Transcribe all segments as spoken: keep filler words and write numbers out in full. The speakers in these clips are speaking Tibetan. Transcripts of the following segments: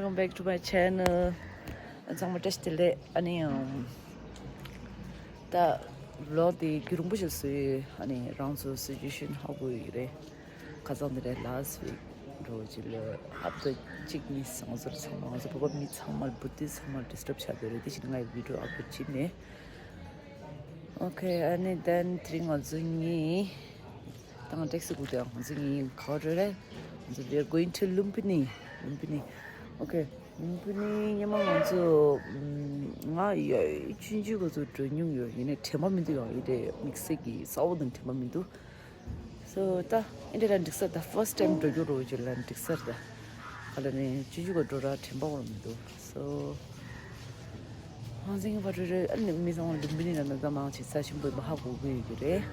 Welcome back to my channel. ཚང་མ་བཀྲ་ཤིས་བདེ་ལེགས། ཨ་ནི་ཨམ། ད་vlog་དེ་རྒྱུན་རིང་པོ་ཞིག་བཟོས་ཡོད། ཨ་ནི་རང་ཚོ་སི་ཅུ་ཨེ་ཤན་ཧ་གོ་ཡོད་རེད། ཁ་སང་དེ་རེད། Last week་འགྲོ་ཅི་ལ་ཧབ་ཏ་གཅིག་གཉིས་ང་ཚོར་ཚང་མ་ང་ཚོ་བོད་པ་མི་ཚང་མ་བུ་དི་ཚང་མ་disturb་བྱ་དེ་རེད། དེ་བཞིན་ང་ཡི་video upload་བྱེད་མེད། Okay, ཨ་ནི་then་དེ་རིང་ང་ཚོ་གཉིས་དང་taxi་སྒུག་དེ་ང་ཚོ་གཉིས་ག་པར་འགྲོ་རེད། ང་ཚོ་we are going to Lumpini. Lumpini. Okay, Lumpini་སྔོན་མ་ང་ཚོ་ང་ཡ་ཆུང་ཆུང་སྐབས་སུ་འགྲོ་མྱོང་ཡོད། ཡིན་ནའི་དྲན་པ་མི་འདུག་ཡང་ཡིན་དེ་དམིགས་བསལ་གྱི་གསལ་པོ་དང་དྲན་པ་མི་འདུག So་ད་ཨིན་དེ་ལ་འགྲིག་ས། ད་first time་འགྲོ་རྒྱུ་རོ་ཅི་ལ་འགྲིག་ས་རེད། ད་ག་ལ་ནི་ཅི་ཅི་གོ་འགྲོ་ར་དྲན་པ་འོར་མི་འདུག So་ཧང་སེང་བ་རེ་རེ་ཨ་ནི་མི་ཚང་ལུམ་བི་ནི་ལ་ན་ད་མང་ཆེ་ས་ཆེན་པོ་མ་ཧ་གོ་གི་ཡོད་ཀྱི་རེད།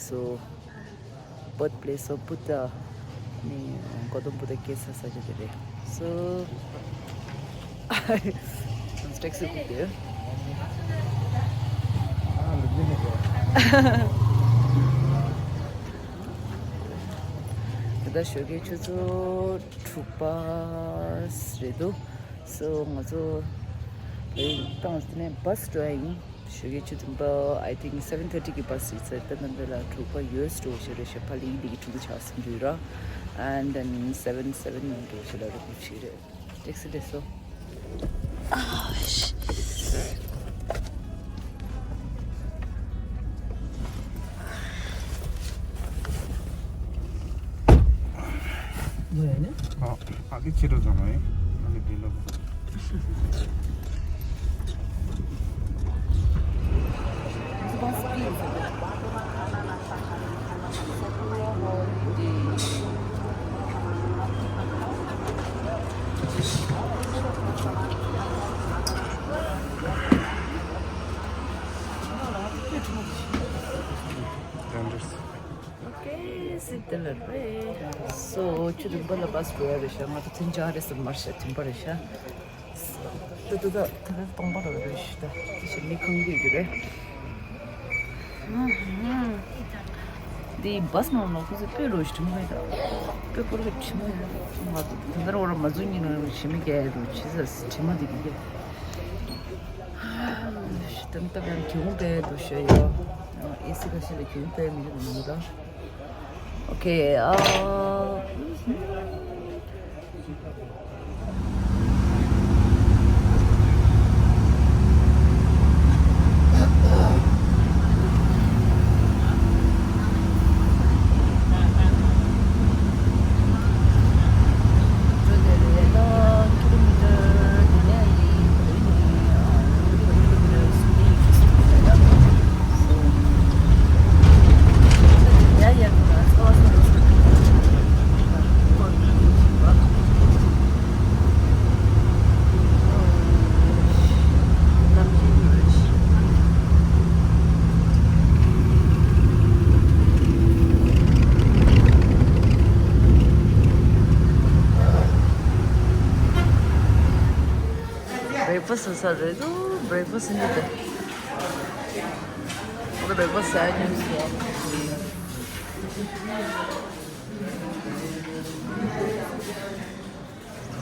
So་birthplace of Buddha་ནི་གོ་དོམ་བུ་ད་སྐྱེས་ས་ས་ཆ་དེ་རེད། So་ཊེག་སི་སྒུག་དེ། ད་ཞོགས་ཀའི་ཆུ་ཚོད་དྲུག་པ་རེད་འདུག So་ང་ཚོ་བཏང་ནས་bus་འགྲོ་ཡ་ཡིན། ཞོགས་ཀའི་ཆུ་ཚོད་པ་I think seven thirty་གི་bus་ཡིན་ས་རེད། ད་ནམ་རྒྱུན་ལ་དྲུག་པ་ཡོད་འགྲོ་ཞེས་རེད་ཤག་ཕ་ལི་འདི་གི་དྲུག་པ་ཆགས་སོང་འདུག་ར། And then seven seven་ཡིན་འགྲོ་ཞེས་ལ་རུ་ཞིག་རེད། ཊེག་སི་སླེབས་སོང་། ཨ་ཤི། ཨ་ཨ་ཀི་ཕྱི་རུ་བཟང་བས་ཨ་ནི་བདེ་ལོ། Okay, sit the little bit. So, ཆུ་དུམ་པ་ལ་bus་འགྲོ་ཡ་རེད་ཤག་ང་ཚོ་མཚན་བྱང་རེད་ཟེར་མར་ཤག་དུམ་པ་རེད་ཤག་ད་ད་ད་ད་ད་སྟོང་པ་རེད་ཤག་ད་དེ་ཤ་མི་ཁང་གི་རྒྱུ་རེད། འདི་bus་ནང་ལ་ཁོ་ཚོ་དཔེ་རོ་ཞིག་དྲི་མ་མེད་ད། དཔེ་པོ་རོ་དྲི་མ་མེད་ད། ང་ད་ད་རོ་ར་མ་ཟུ་ཉིན་ནང་ཞི་མི་རྒྱ་ཡ་རོ་ཆི་ཟ་དྲི་མ་འདི་གི་རྒྱ། ཤི་ད་ད་ཡང་གྱོང་དཔེ་རོ་ཤ་ཡོད། ཨེ་སི་ཁ་ཤས་ལ་གྱོང་དཔེ་མི་རོ་ནང་ད། Okay, uh, breakfast་ཟ་ས་རེད་འདུག breakfast་ཟིན་འདུག་སྟེ། ང་ཚོ་breakfast་ཟ་ཡ་ཉིན་ཟ།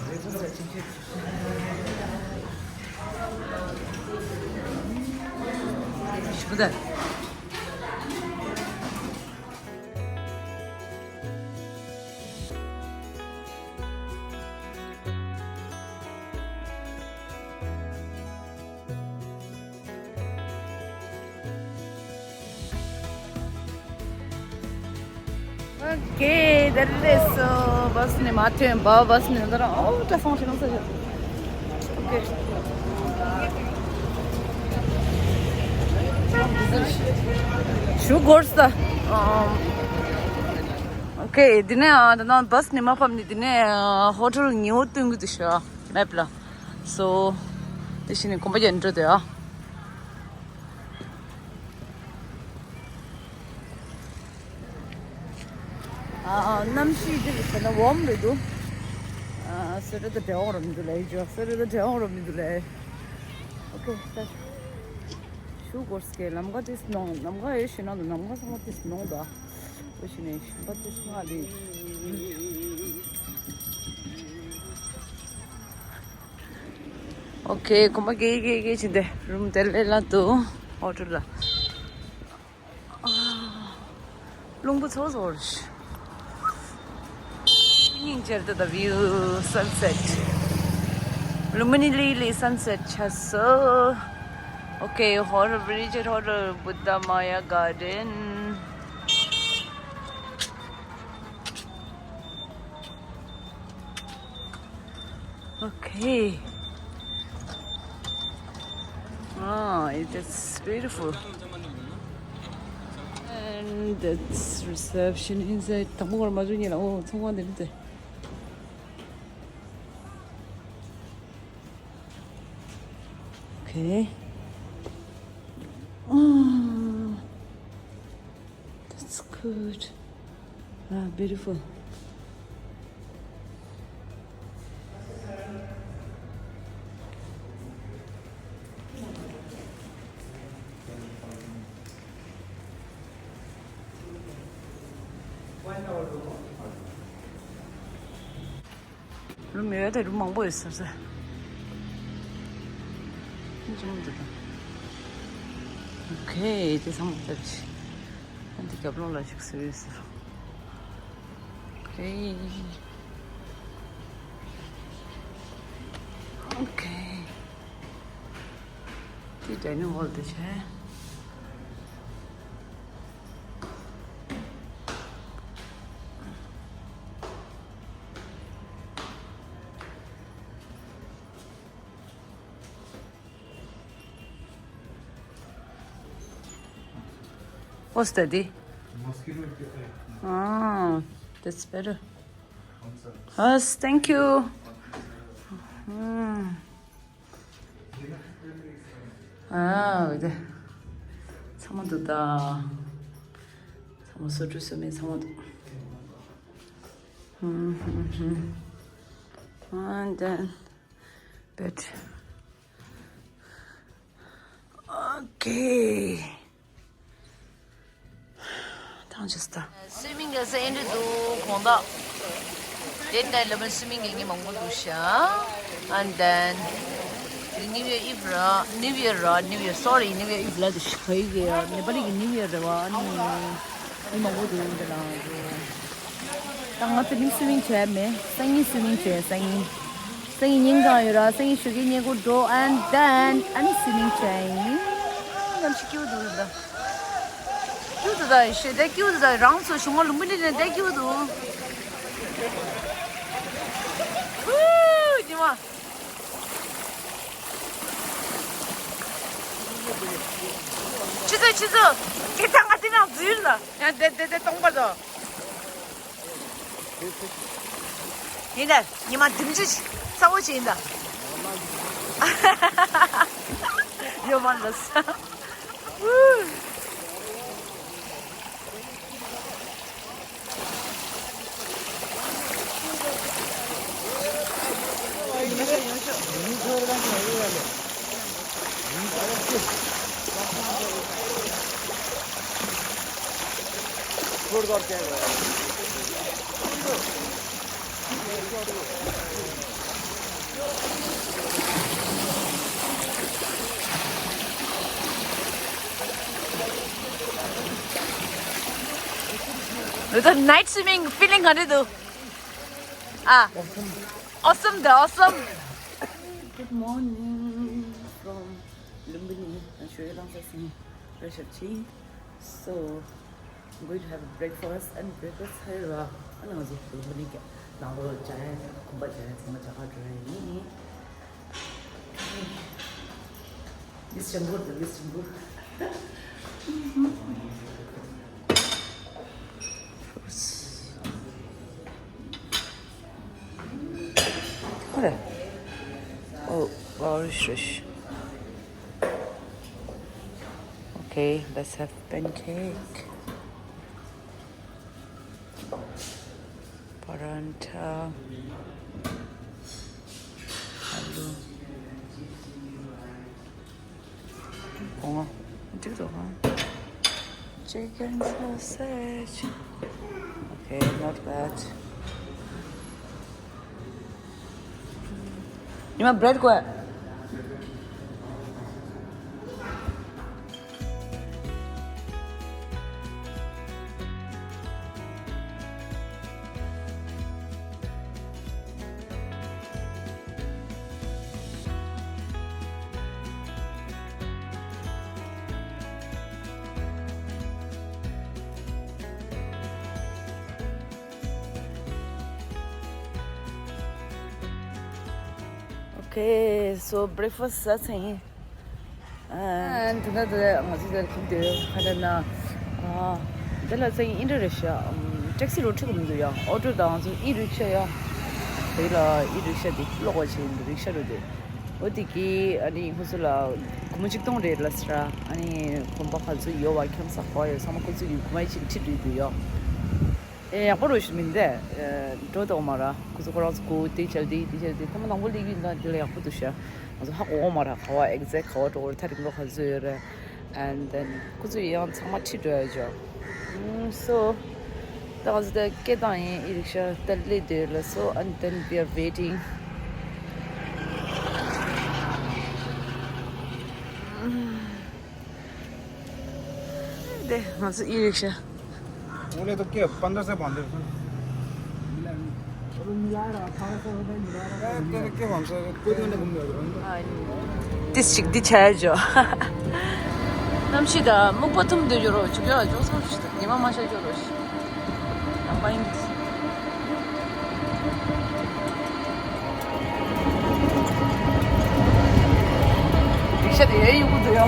breakfast་ཟ་ཆེན་ཆེ། ཞིག་པོ་ད། Okay, that is it. So, bus་ནས་མར་ཐོན་པ། bus་ནས་ད་རང་ཨོ་ཀྲ་སོང་ཞིག་ནང་ས་ཞིག Okay. ཞུ་དགོས་ས། ཨམ། Okay, འདི་ནས་ཨ་ད་ནང་bus་ནས་མར་ཕབ་ནས་འདི་ནས་ཨ་ཧོ་ཊེལ་ཉེ་བོ་སྟོན་གི་འདུག་ཤག map་ལ། So དེ་བཞིན་ནས་གོམ་པ་རྒྱག་འགྲོ་དེ་ཨ། ཨ་ཨ་གནམ་གཤིས་འདི་རུ་བྱས་ན་warm་རེད་འདུག་ཨ་སེ་ར་ད་འདྲ་འོང་ར་མི་འདུག་ལེ། ཇོ་སེ་ར་ད་འདྲ་འོང་ར་མི་འདུག་ལེ། Okay, ད་ཞུ་དགོས་སྐད། ལམ་ཁ་དེ་སྣང་། ལམ་ཁ་ཡོད་ཤེས་ན་འདུག་ལམ་ཁ་ཚང་མ་དེ་སྣང་ད། འོ་ཤི་ནས་ཤིང་པ་དེ་སྣང་རེད། Okay, ཁོ་མ་གེ་གེ་གེ་ཕྱིན་ཏེ་རུམ་དེ་ལས་ལ་དུ་ཧོ་ཊེལ་ལ། ཨ། རླུང་བུ་ཚོ་ཚོ་རེད། སྙིང་རྗེ་ད་ད་view sunset. ལུམ་བི་ནི་ལི་ལི་sunset ཆགས་སོ། Okay, Hotel Bridge, Hotel Buddha Maya Garden. Okay. Ah, it is beautiful. And that's reception inside. དང་པོ་ཁོར་མ་བཟོས་ཉེ་ལ། ཨོ། ཚོང་ཁང་དེ་རེད་དེ། Okay. Ah, that's good. Ah, beautiful. རུམ་ཡོད་དེ་རུམ་མང་པོ་ཡོད་ས་རེད། ཨོ་ཁེ། དེ་ཚང་མ་ལྟ་བྱེད། ཨ་འདི་རྒྱབ་ལོགས་ལ་ཞིག་བཟོས་ཡོད་ས་རེད། ཨོ་ཁེ། ཨོ་ཁེ། དེ་ཌའི་ནིང་ཧོལ་དེ་བྱས། What's that? Mosquito repellent. Ah, that's better. Yes, thank you. ཨུམ། ཨ། འོ་དེ། ཚང་མ་འདུག་ད། ཚང་མ་བཟོ་བཅོས་བཟོས་མེད་ཚང་མ་འདུག་ཨུམ། ཨུམ། ཨུམ། And then bed. Okay. ཐང་ཆད་སོང་། སུའི་མིང་གི་སེ་ཨེན་ཌི་འདུག་དགོང་དག་ལེཊ་ནའིཊ་ལ་སུའི་མིང་གི་མི་མང་པོ་འདུག་ཤག And then New Year Eve ར། New Year ར། New Year, sorry, New Year Eve ལ་འདུག་ཤག་ག་ཡི་གེ་ཡ། ནེ་པ་ལི་གི་New Year རེད་བ། ཨ་ནི་མི་མང་པོ་འདུག་འདི་ལ་འདུག་ད་ང་ཚོ་ནི་སུའི་མིང་བྱས་མེད། སང་ཉིན་སུའི་མིང་བྱས། སང་ཉིན། སང་ཉིན་ཉིན་གང་ཡོད་ར། སང་ཉིན་ཞོགས་ཀས་སྔ་པོ་འགྲོ། And then ཨ་ནི་སུའི་མིང་བྱས་ཡིན། ཨ། གནམ་གཤིས་སྐྱིད་པོ་འདུག་ད། སྐྱིད་པོ་འདུག་ད། ཞེ་དྲག་སྐྱིད་པོ་འདུག་ད། རང་ཚོ་གཞུང་མ་ལུམ་བི་ནི་ནས་དེ་སྐྱིད་པོ་འདུག་ཧུ། ཉི་མ། ཆུ་ཚོད་ཆུ་ཚོད། སྐད་ཆ་ང་དེ་ནང་འཛུལ་ལ། ཡང་དེ་དེ་དེ་གཏོང་པ་དང་། ཡིན་ད། ཉི་མ་བདུན་ཅུ་ཚ་བོ་ཅིག་ཡིན་ད། ཡོད་མ་ལ་ས། ད་ནའིཊ་སུའི་མིང་ཕི་ལིང་ག་འདྲ་འདུག་ཨ། Awesome ད། Awesome. Good morning from Lumbini. ང་ཞོགས་ལངས་ས་སིང་ར་ཤབ་ཆི། So, I'm going to have a breakfast and breakfast ཧེ་ར། ཨ་ནི་ང་ཚོ་ལུམ་བི་ནི་གི་ནང་ལོགས་ལ་བྱ་ཡ་གོམ་པ་བྱ་ཡ་ཚང་མ་བྱ་ག་འགྲོ་ཡ་ཡིན། མིས་ཅམ་བུར་དང་མིས་ཅམ་བུར། ཨོ་རེད། ཨོ། ཨོ་རེད། Okay, let's have pancake. Paratha. Aloo. ཨོ། འགྲིག་འདུག་ཨ། Chicken sausage. Okay, not bad. ཉི་མ་བྷི་རེཌ་དགོས། Hey, so breakfast ཟ་ཚར་ཡིན། ཨ། དེ་ན་དེ་ང་ཚོ་དེར་ཁུག་དེ་ཁ་ད་ན། ཨ། དེ་ལ་ཚ་ཡིན་ཨིན་ཌོ་ནེ་ཤི་ཡ། ཨམ། ཊེག་སི་རོ་ཁྲིད་གི་མི་འདུག་ཡ། ཨོ་ཊོ་དང་ང་ཚོ་ཨི་རིག་ཤ་ཡ། དེ་ལ་ཨི་རིག་ཤ་དེ་གློག་པ་ཆེ་ཡིན་འདུག་རིག་ཤ་རུ་དེ། འོ་དེ་གི་ཨ་ནི་ཁོ་ཚོ་ལ་སྒོར་མོ་ཆིག་སྟོང་རེད་ལབ་ཟེར། ཨ་ནི་གོམ་པ་ག་ཚོད་ཡོད་པ་ཁྱམས་ས་ག་པར་ཡོད་ཚང་མ་ཁོ་ཚོ་གི་སྒོར་མོ་ཆིག་ཁྲིད་འགྲོ་གི་ཡོད། ཨེ། ཡག་པོ་རོ་ཞིག་མིན་ཏེ། ཨེ། འགྲོ་ཐུབ་མ་ར། ཁོ་ཚོ་ཁོ་རང་ཚོ་གོ་དེ་བྱས་དེ་དེ་བྱས་དེ་ཐེངས་མ་དང་པོ་སླེབས་ཡིན་ད་དེ་ལ་ཡག་པོ་འདུག་ཤག་ང་ཚོ་ཧ་གོ་གོ་མ་ར། ག་པར་ཨེག་ཛེག་ག་པར་འགྲོ་དགོས་རེད། ཐག་རིང་པོ་ག་ཚོད་ཡོད་རེད། And then ཁོ་ཚོ་ཡང་ཚང་མ་ཁྲིད་འགྲོ་ཡ་ཅོ། ཨུམ། so ད་ང་ཚོ་ད་སྐད་བཏང་ཡིན། ཨི་རིག་ཤ་ད་སླེབས་བསྡད་ལ། so and then we are waiting. དེ་ང་ཚོ་ཨི་རིག་ཤ། वो ले तो क्या, पन्द्रह से बांधे उसने। तेरे क्या पाँच सौ रुपये मिला रहा है? तेरे क्या पाँच सौ रुपये? कोई तो मैंने घूम लिया। ཏིས་ཅིག་འདི་བྱས་ཇོ། གནམ་གཤིས་དང་སྨུག་པ་ཐུམ་དུ་ཇོ་རོ་ཅིག་ཡོད་ཇོ་སོང་ཞིག་ཉི་མ་མ་ཤར་ཇོ་རོ་ཞིག་རིག་ཤ་དེ་ཡོད་ཡོད་གི་འདུག་ཡ།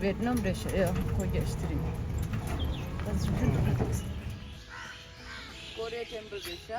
ཝེཊ་ནམ་རེད་ཤག་ཡ། ཁོ་རྒྱ་ཤི་ཐི་རིང་། ཀོ་རི་ཡ་ཊེམ་པལ་རེད་ཤག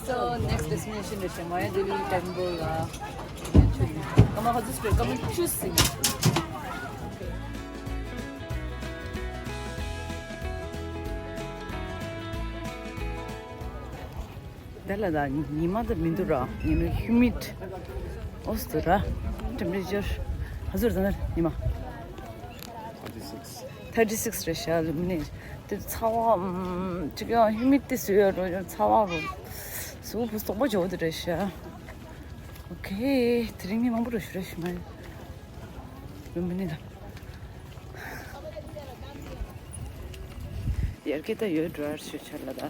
So next destination is Mayadevi temple. Come on, just come and choose. དེ་ལ་ད་ཉི་མ་ད་མི་འདུག་ར། ཉི་མ་ཧིའུ་མིཌ་ཨོ་སི་འདུག་ར། ཊེམ་པེ་རེ་ཅར་ག་ཚོད་རེད་ཟེར་ན་ཉི་མ། ཐར་ཊི་སིགས། ཐར་ཊི་སིགས་རེད་ཤག་ལུམ་ནི་དེ་ཚ་བ་ཨམ་ཅིག་ཡང་ཧིའུ་མིཌ་དེ་བཟོས་ཡོད་རོ། ཚ་བ་རོ་གཟུགས་པོ་སྟོང་པ་འཇོག་དེ་རེད་ཤག་ཨོ་ཁེ། དེ་རིང་མི་མང་པོ་རེད་ཤག་རེད་ཤག་མ་ལུམ་ནི་ལ། ཡར་གེ་ད་ཡོད་འགྲོ་ཨར་ཤོད་ཆ་ལ་ད།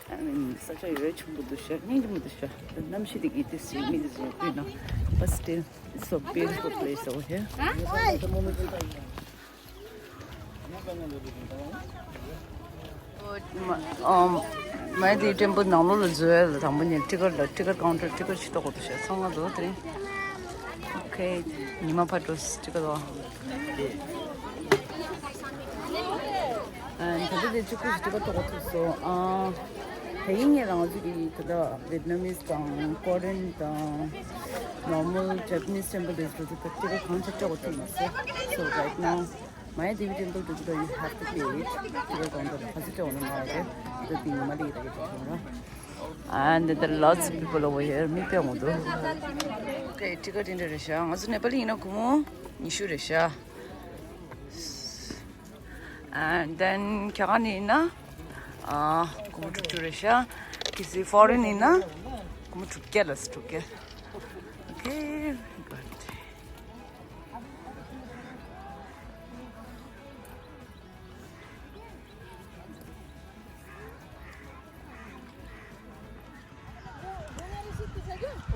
I mean, ས་ཆ་ཡོད་ཆུང་པོ་འདུག་ཤག་སྙིང་རྗེ་མོ་འདུག་ཤག་གནམ་གཤིས་དེ་གི་དེ་སུས་མི་དེ་བཟོ་དུས་ན། But still, it's so beautiful place over here. ཨམ། མ་ཡ་དེ་ཊེམ་པལ་ནང་ལོགས་ལ་འཛུལ་ཡ་ལ་དང་པོ་ནས་ཊི་ཀེཊ་ལ་ཊི་ཀེཊ་ཀའུན་ཊར་ཊི་ཀེཊ་ཞིག་གཏོང་དགོས་འདུག་ཤག་ཚང་མ་འདུག་དེ་རིང་། ཨོ་ཁེ། ཉི་མ་ཕར་འགྲོ། ཊི་ཀེཊ་ལ། ཨ། ད་ལྟ་དེ་གཅིག་པུ་ཞིག་ཊི་ཀེཊ་ཐོག་ཐུག་སོང་། ཨ། དེ་ཡིན་ངེས་རང་ཚོ་གི་ད་ལྟ་ཝེཊ་ནམ་མིས་དང་ཀོ་རི་ཡན་དང་ནོར་མལ་ཇེ་པ་ནིས་ཊེམ་པལ་དེ་ཚོ་ད་ཊི་ཀེཊ་གང་ཆ་སྤྲད་དགོས་ཐུག་མ་སོང་། So right now, Mayadevi temple to go, you have to pay it. ཊི་ཀེཊ་གང་ཆ་ག་ཚོད་སྤྲད་དགོས་ན་མ་རེད། ད་དེ་ཉི་མ་ལ་ཡི་ར་གི་ཐོག་ར། And there are lots of people over here. མི་དཔེ་མང་པོ་འདུག་ཨོ་ཁེ། ཊི་ཀེཊ་དེ་འདྲ་རེད་ཤག་ང་ཚོ་ནེ་པ་ལི་ཡིན་ན་སྒོར་མོ་ཉི་ཤུ་རེད་ཤག And then ཁྱེད་རང་ཡིན་ན། ཨ། སྒོར་མོ་དྲུག་ཅུ་རེད་ཤག་གལ་སྲིད་ཕོ་རེན་ཡིན་ན་སྒོར་མོ་དྲུག་བརྒྱ་ལ། དྲུག་བརྒྱ། Okay, good.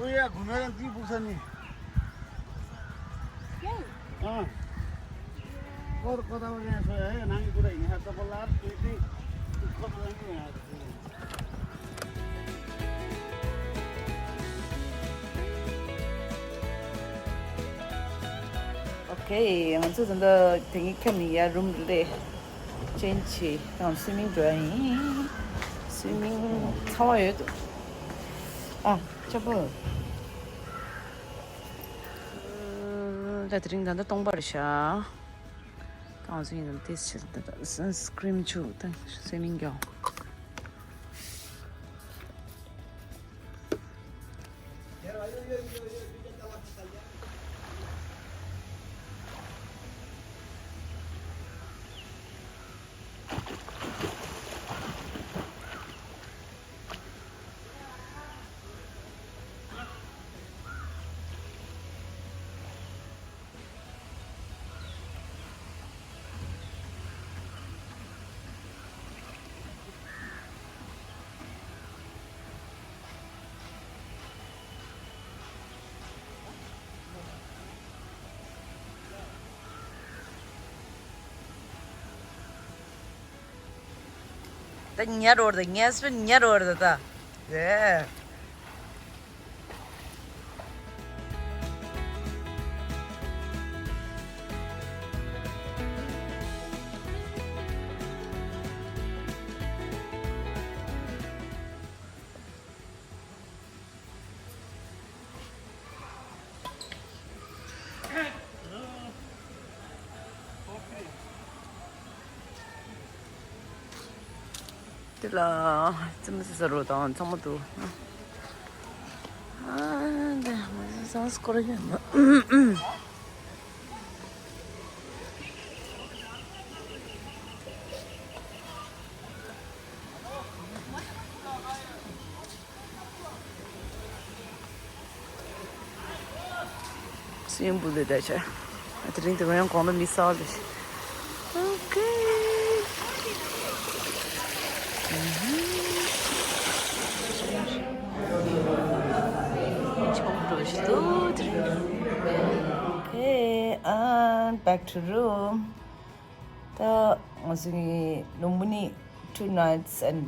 ཨོ་ཡ། དགུ་མེ་རང་ཏི་ཕུག་ས་ནི། ཨ། ཀོར་ཀོ་ད་བ་རེན་སོ་ཡ་ཡ་ནང་གི་ཀུ་ར་ཡིན་ཧ་ས་པ་ལར་ཏི་ཏི་ཀོ་ད་ནི་ཡ། ཨོ་ཁེ། ང་ཚོ་ད་ལྟ་དེ་གི་ཁྱམས་ནས་ཡར་རུམ་ལ་ཅེན་ཇི་བྱས་དང་སུའི་མིང་འགྲོ་ཡ་ཡིན། སུའི་མིང་ཚ་བ་ཡོད་འདུག་ཨ། ཅ་པོ། ད་དེ་རིང་ད་ལྟ་སྟོང་པ་རེད་ཤག་ད་ང་ཚོ་ཡིན་ན་ཏིས་ཆེ་ད་ལྟ་སན་སི་ཀི་རིན་བྱུག་ད་སུའི་མིང་རྒྱག་ཉལ་རོགས་དང་ངའི་སྤུན་ཉལ་རོགས་དང་ད། ཨེ། དེ་ལ་རྩེད་མོ་རྩེ་ས་རུ་དང་ཚང་མ་འདུག་ཨ་འདི་ང་ཚོ་སང་སྐོར་ཡོད་ན། སུ་ཡིན་པུ་ལེ་ད་ཆ། དེ་རིང་དེ་རང་ཡང་གོང་ལ་མི་ས་ལ། ཨོ་ཁེ། Okay, and back to room. ད་ང་ཚོ་གི་ལུམ་བི་ནི་two nights and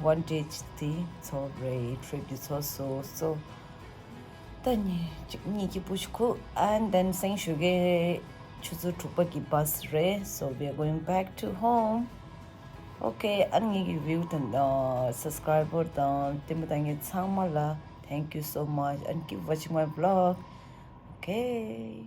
one day དེ་ཚོ་རེད། ཊི་རིབ་དེ་ཚོ་སོ་སོ། ད་ཉི་གཅིག་གཉིས་ཀྱི་པུ་ཤི་ཁུ། And then སེང་ཞོགས་ཀའི་ཆུ་ཚོད་དྲུག་པ་གི་བྷ་སི་རེད། So we are going back to home. Okay, and ངེད་ཀྱི་བིའུ་དང་སབ་སི་ཀ་རའི་བར་དང་ལྟད་མོ་ལྟ་མཁན་ཚང་མ་ལ་thank you so much and keep watching my vlog. Okay.